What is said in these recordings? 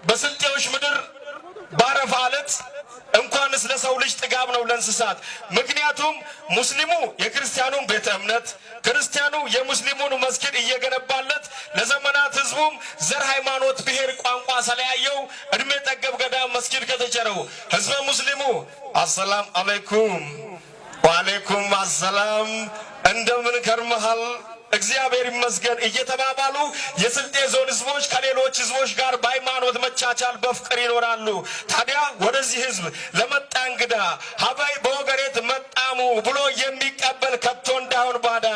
በስልጤዎች ምድር ባረፋ ዕለት እንኳንስ ለሰው ልጅ ጥጋብ ነው ለእንስሳት። ምክንያቱም ሙስሊሙ የክርስቲያኑን ቤተ እምነት፣ ክርስቲያኑ የሙስሊሙን መስጊድ እየገነባለት ለዘመናት ህዝቡም ዘር፣ ሃይማኖት፣ ብሔር፣ ቋንቋ ሳይለያየው እድሜ ጠገብ ገዳም መስጊድ ከተቸረው ህዝበ ሙስሊሙ አሰላም አለይኩም ወአለይኩም አሰላም፣ እንደምን ከርመሃል፣ እግዚአብሔር ይመስገን እየተባባሉ የስልጤ ዞን ህዝቦች ከሌሎች ህዝቦች ጋር በሃይማኖት መቻቻል በፍቅር ይኖራሉ። ታዲያ ወደዚህ ህዝብ ለመጣ እንግዳ ሀበይ በወገሬት መጣሙ ብሎ የሚቀበል ከቶ እንዳይሆን ባዳ፣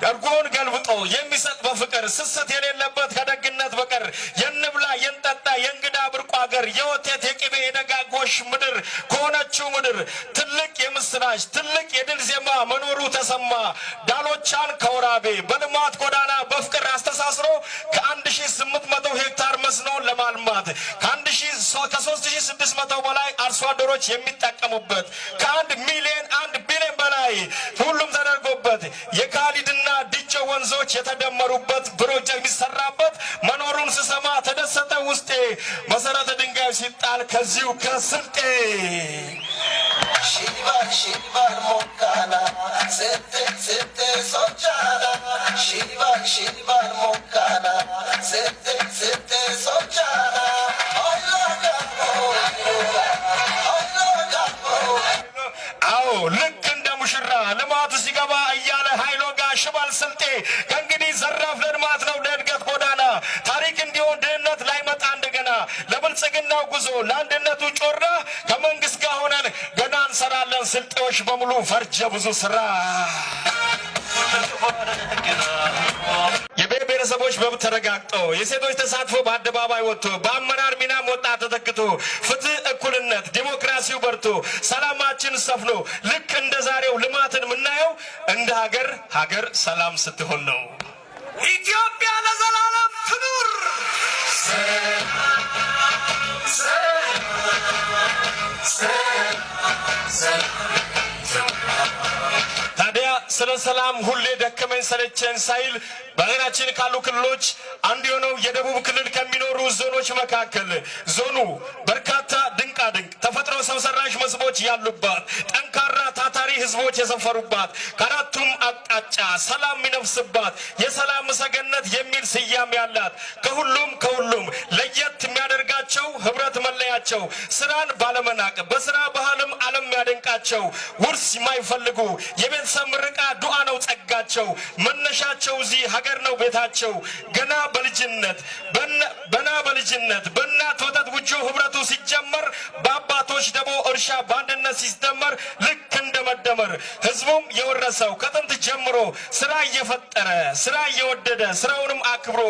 እርጎን ገልብጦ የሚሰጥ በፍቅር፣ ስስት የሌለበት ከደግነት በቀር፣ የንብላ የንጠጣ የእንግዳ ብርቁ አገር፣ የወተት የቅቤ የደጋጎሽ ምድር ከሆነችው ምድር ትልቅ የምስራች፣ ትልቅ የድል ዜማ መኖሩ ተሰማ። ዳሎቻን ከወራቤ በልማት ጎዳና በፍቅር አስተሳስሮ ከ1800 ሄክታር መስኖ ለማልማት፣ ከ3600 በላይ አርሶ አደሮች የሚጠቀሙበት፣ ከ1 ሚሊዮን 1 ቢሊዮን በላይ ሁሉም ተደርጎበት፣ የካሊድና ዲጆ ወንዞች የተደመሩበት ፕሮጀክት የሚሰራበት መኖሩን ስሰማ ተደሰተ ውስጤ። መሰረተ ድንጋዩ ሲጣል ከዚሁ ከስልጤ። Shival shival mokana, sete sete sochana. Shival shival mokana, sete sete sochana. አዎ፣ ልክ እንደ ሙሽራ ልማቱ ሲገባ እያለ ኃይሎ ጋ ሽባል ስልጤ። ከእንግዲህ ዘራፍ ለልማት ነው ለእድገት ጎዳና፣ ታሪክ እንዲሆን ድህነት ላይመጣ እንደገና፣ ለብልጽግናው ጉዞ ለአንድነቱ ጮራ ከመንግስት ጋር ሆነን ገና እንሰራለን። ስልጤዎች በሙሉ ፈርጀ ብዙ ስራ። የብሔር ብሔረሰቦች መብት ተረጋግጦ፣ የሴቶች ተሳትፎ በአደባባይ ወጥቶ፣ በአመራር ሚናም ወጣት ተተክቶ፣ ፍትህ፣ እኩልነት፣ ዲሞክራሲው በርቶ፣ ሰላማችን ሰፍኖ፣ ልክ እንደ ዛሬው ልማትን የምናየው እንደ ሀገር ሀገር ሰላም ስትሆን ነው። ኢትዮጵያ ለዘላለም ትኑር! ታዲያ ስለ ሰላም ሁሌ ደከመኝ ሰለቸኝ ሳይል በሀገራችን ካሉ ክልሎች አንዱ የሆነው የደቡብ ክልል ከሚኖሩ ዞኖች መካከል ዞኑ በርካታ ድንቃ ድንቅ ተፈጥሮ ሰው ሰራሽ መስህቦች ያሉባት፣ ጠንካራ ታታሪ ህዝቦች የሰፈሩባት፣ ከአራቱም አቅጣጫ ሰላም የሚነፍስባት፣ የሰላም ሰገነት የሚል ስያሜ ያላት፣ ከሁሉም ከሁሉም ለየት የሚያደርጋቸው ህብረት መለያቸው፣ ስራን ባለመናቅ በስራ ባህልም ዓለም የሚያደንቃቸው፣ ውርስ የማይፈልጉ፣ የቤተሰብ ምርቃ ዱዓ ነው ጸጋቸው፣ መነሻቸው እዚህ ሀገር ነው ቤታቸው። ገና በልጅነት በና በልጅነት በእናት ወተት ውጆ ህብረቱ ሲጀመር፣ በአባቶች ደቦ እርሻ በአንድነት ሲደመር፣ ልክ እንደ መደመር ህዝቡም የወረሰው ከጥንት ጀምሮ ስራ እየፈጠረ፣ ስራ እየወደደ፣ ስራውንም አክብሮ፣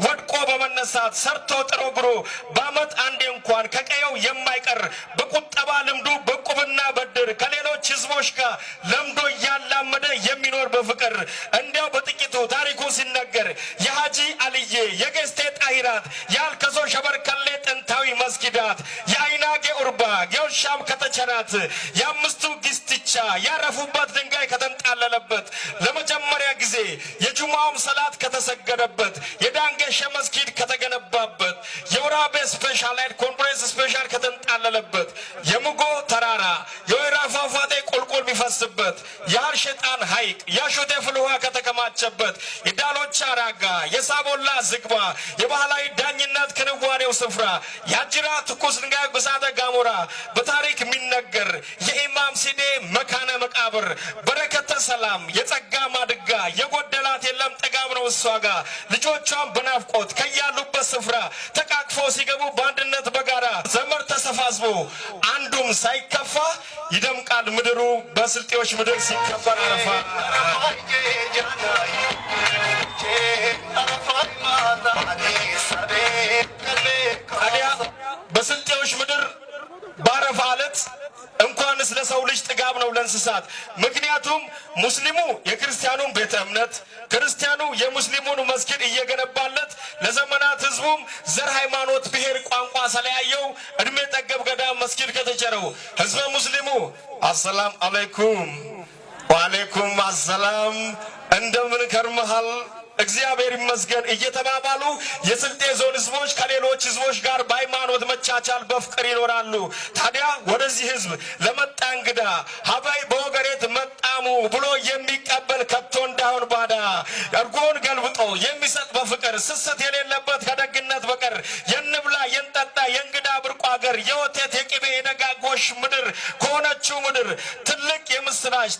ወድቆ በመነሳት ሰርቶ ጥሮ ግሮ፣ በአመት አንዴ እንኳን ከቀየው የማይቀር፣ በቁጠባ ልምዱ በቁብና በድር ከሌሎች ህዝቦች ጋር ለምዶ እያላመደ የሚኖር በፍቅር። እንዲያው በጥቂቱ ታሪኩ ሲነገር የሀጂ አልዬ የገስቴ ጣሂራት፣ የአልከሶ ሸበርከሌ ጥንታዊ መስጊዳት፣ የአይናጌ ኡርባ ጌውሻም ከተቸራት፣ የአምስቱ ጊስትቻ ያረፉበት ድንጋይ ከተንጣለለበት፣ ለመጀመሪያ ጊዜ የጁማውም ሰላት ከተሰገደበት፣ የዳንጌሸ መስጊድ ከተገነባበት፣ የወራቤ special ኮንፈረንስ special ከተንጣለለበት፣ የሙጎ ተራራ የወይራ ፏፏቴ ቁልቁል የሚፈስበት፣ የአርሸጣን ሐይቅ የአሾቴ ፍል ውሃ ከተከማቸበት፣ የዳሎቻ ራጋ የሳቦላ ዝግባ የባህላዊ ዳኝነት ክንዋኔው ስፍራ፣ የአጅራ ትኩስ ድንጋይ እሳተ ገሞራ በታሪክ የሚነገር፣ የኢማም ሲዴ መካነ መቃብር፣ በረከተ ሰላም የጸጋ ማድጋ፣ የጎደላት የለም ጥጋብ ነው እሷ ጋ። ልጆቿን በናፍቆት ከያሉበት ስፍራ ተቃቅፈው ሲገቡ በአንድነት በጋራ ዘመድ ተሰባስቦ አንዱም ሳይከፋ ይደምቃል ምድሩ በስልጤዎች ምድር ሲከበር አረፋ። ታዲያ በስልጤዎች ምድር ባረፋ ዕለት እንኳንስ ለሰው ልጅ ጥጋብ ነው ለእንስሳት። ምክንያቱም ሙስሊሙ የክርስቲያኑን ቤተ እምነት፣ ክርስቲያኑ የሙስሊሙን መስጊድ እየገነባለት ለዘመናት ህዝቡም ዘር፣ ሃይማኖት፣ ብሔር፣ ቋንቋ ሳይለያየው እድሜ ጠገብ ገዳም መስጊድ ከተቸረው ህዝበ ሙስሊሙ አሰላም አለይኩም ወአለይኩም አሰላም፣ እንደምን ከርመሃል? እግዚአብሔር ይመስገን እየተባባሉ የስልጤ ዞን ህዝቦች ከሌሎች ህዝቦች ጋር በሃይማኖት መቻቻል በፍቅር ይኖራሉ። ታዲያ ወደዚህ ህዝብ ለመጣ እንግዳ ሀበይ በወገሬት መጣሙ ብሎ የሚቀበል ከቶ እንዳይሆን ባዳ፣ እርጎውን ገልብጦ የሚሰጥ በፍቅር፣ ስስት የሌለበት ከደግነት በቀር፣ የንብላ የንጠጣ የእንግዳ ብርቁ አገር፣ የወተት የቅቤ የደጋጎሽ ምድር ከሆነችው ምድር ትልቅ የምስራች።